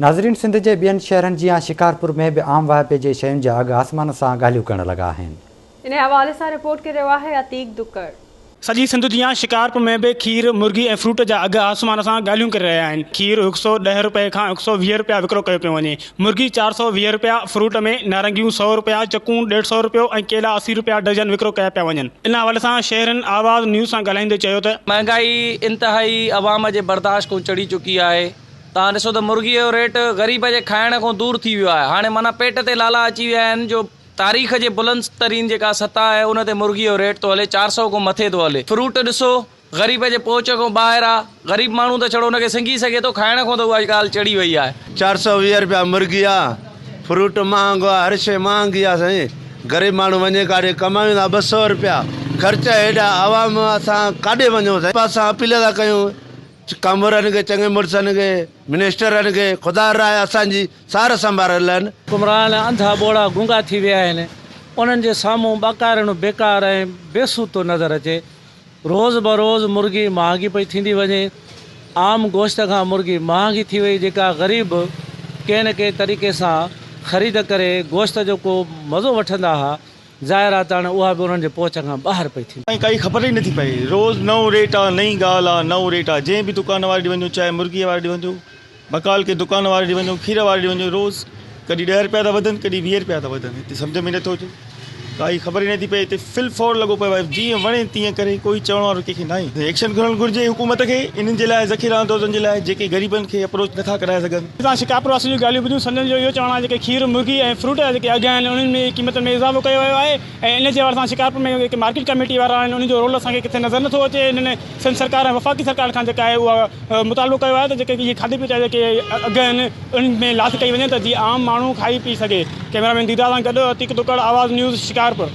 ناظرين سنڌ جي ٻين شهرن جيان شڪارپور ۾ به عام واهپي جي شين جا اگهه آسمان سان ڳالهيون ڪرڻ لڳا آهن. انهي حوالي سان رپورٽ ڪري رهيو آهي عتيق دڪڙ. سڄي سنڌ جيان شڪارپور ۾ به کير، مرغي ۽ فروٽ جا اگهه آسمان سان ڳالهيون ڪري رهيا آهن. کير 110 رپئي کان 120 رپيا وڪرو ڪيو پيو وڃي. مرغي 420 رپيا، فروٽ ۾ نارنگيون سئو رپيا، چڪون ڏيڍ سئو رپيو ۽ ڪيلا 80 رپيا ڊرجن وڪرو ڪيا پيا وڃن. ان حوالي سان شهرين آواز نيوز سان ڳالهائيندي چيو ته. مهانگائي انتهائي عوام جي برداشت کان چڙهي چڪي آهي. توهان ڏسو ته مرغي جو ريٽ غريب جي کائڻ کان دور ٿي ويو آهي. هاڻي معنيٰ پيٽ تي لالا اچي ويا آهن جو تاريخ جي بلند ترين جيڪا سطح آهي ان تي مرغي جو ريٽ ٿو هلي 400 کان مٿي ٿو هلي. فروٽ ڏسو غريب جي پهچ کان ٻاهر آ. غريب ماڻهو ته ڇڙو ان کي سنگهي سگهي ٿو کائڻ کان ته اها ڳالهه چڙهي وئي آهي. 420 رپيا مرغي آ. فروٽ مهانگو آ هر شيء مهانگي آ سائين. غريب ماڻهو وڃي ڪاڏي ڪمايون ٿا 200 رپيا خرچ هيڏا عوام اسان ڪاڏي وڃون سائين. اسان اپيل ٿا ڪيون ڪامورن کي چڱي مڙسن کي منسٽرن کي خدا راء اسان جي سار سنڀار لهن. حڪمران انڌا ٻوڙا گونگا ٿي ويا آهن، انهن جي سامهون ٻاڪارڻ بيڪار ۽ بي سود ٿو نظر اچي. روز بروز مرغي مهانگي پئي ٿيندي وڃي. عام گوشت کان مرغي مهانگي ٿي وئي جيڪا غريب ڪنهن نه ڪنهن طريقي سان خريد ڪري گوشت جو ڪو مزو وٺندا ها، ظاهر آ ته هاڻي اها به انهن جي پهچ کان ٻاهر پئي ٿيندي. ۽ ڪائي خبر ئي نٿي پئي روز نئون ريٽ آ نئين ڳالهه آ نئون ريٽ آ جنهن به دڪان واري ڏي وڃو چاهي مرغي واري ڏي وڃو بقال ڪي دڪان واري ڏي وڃو کير واري ڏي وڃو روز ڪڏهن 10 رپيا ٿا وڌن ڪڏهن 20 رپيا ٿا وڌن هتي سمجهه ۾ نٿو اچي ڪائي خبر ئي نٿي پئي هتي فل فور لڳو پيو آهي جيئن وڻي تيئن ڪري ڪوئي چوڻ وارو ڪنهن کي ناهي ايڪشن کڻڻ گهرجي حڪومت کي انهن جي لاء ذخيره اندوزن جي لاء جيڪي غريبن کي اپروچ نٿا ڪرائي سگهن. اسان شڪارپور واسين جون ڳالهيون ٻڌيون سندن جو اهو چوڻ آهي جيڪي کير، مرغي ۽ فروٽ جا جيڪي اگهه آهن انهن ۾ قيمتن ۾ اضافو ڪيو ويو آهي ۽ ان جي حوالي سان شڪارپور ۾ جيڪي مارڪيٽ ڪميٽي وارا آهن انهن جو رول اسان کي ڪٿي نظر نٿو اچي انهن سنڌ سرڪار ۽ وفاقي سرڪار کان جيڪا آهي اها مطالبو ڪيو آهي ته جيڪي اهي کاڌي پيتي جا جيڪي اگهه آهن انهن ۾ لاٿ ڪئي وڃي ته جيئن عام ماڻهو کائي پي سگهي ڪئميرا مين ديدار سان گڏ عتيق دڪڙ آواز نيوز شڪارپور.